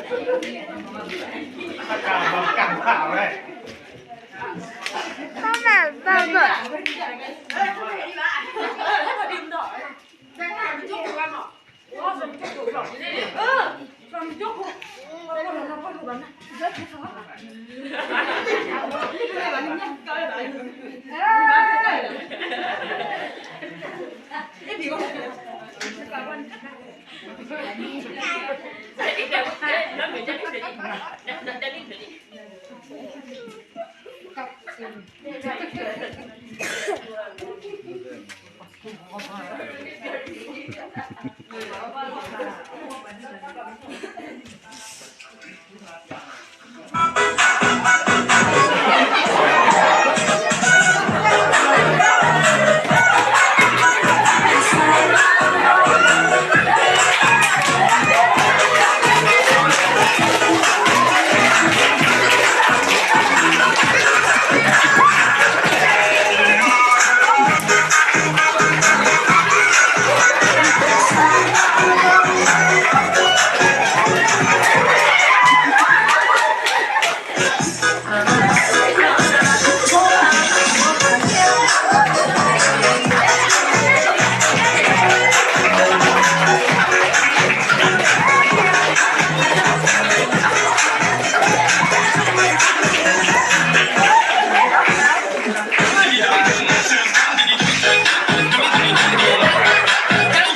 ဒီးပကဃ့ကညးလၢမိၢ်ပၢ်နီၤ, မိၢ်ပၢ်ကၠိခိၣ်ကၠိနၢ်ကၠိမံၤတံၢ်ကိးဂၤဒဲးနီၤ, ပမၤသး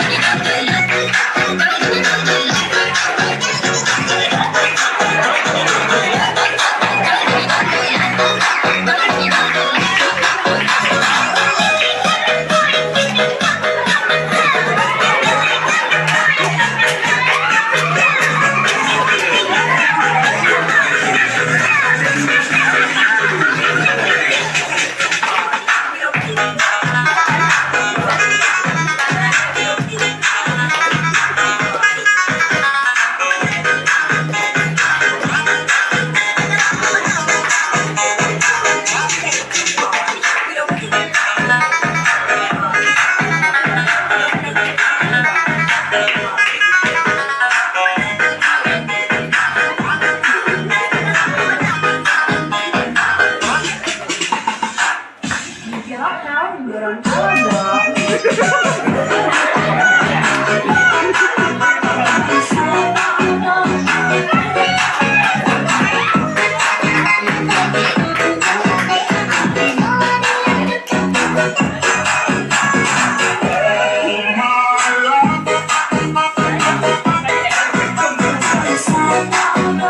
ဖှူဝဲဒၣ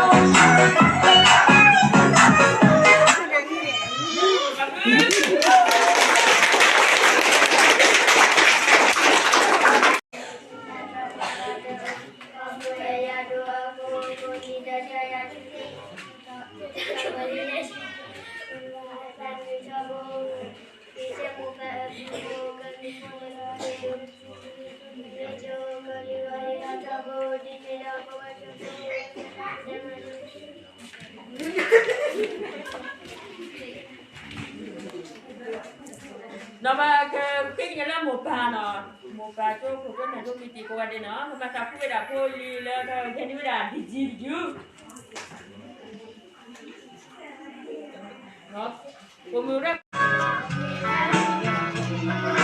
်ဖိလံၤလၢကဟဲနုာ်ဝဲဒၣ် ဘံၣ်ကၠံ တယုၢ်, ပိာ်မုၣ်ရဲၣ်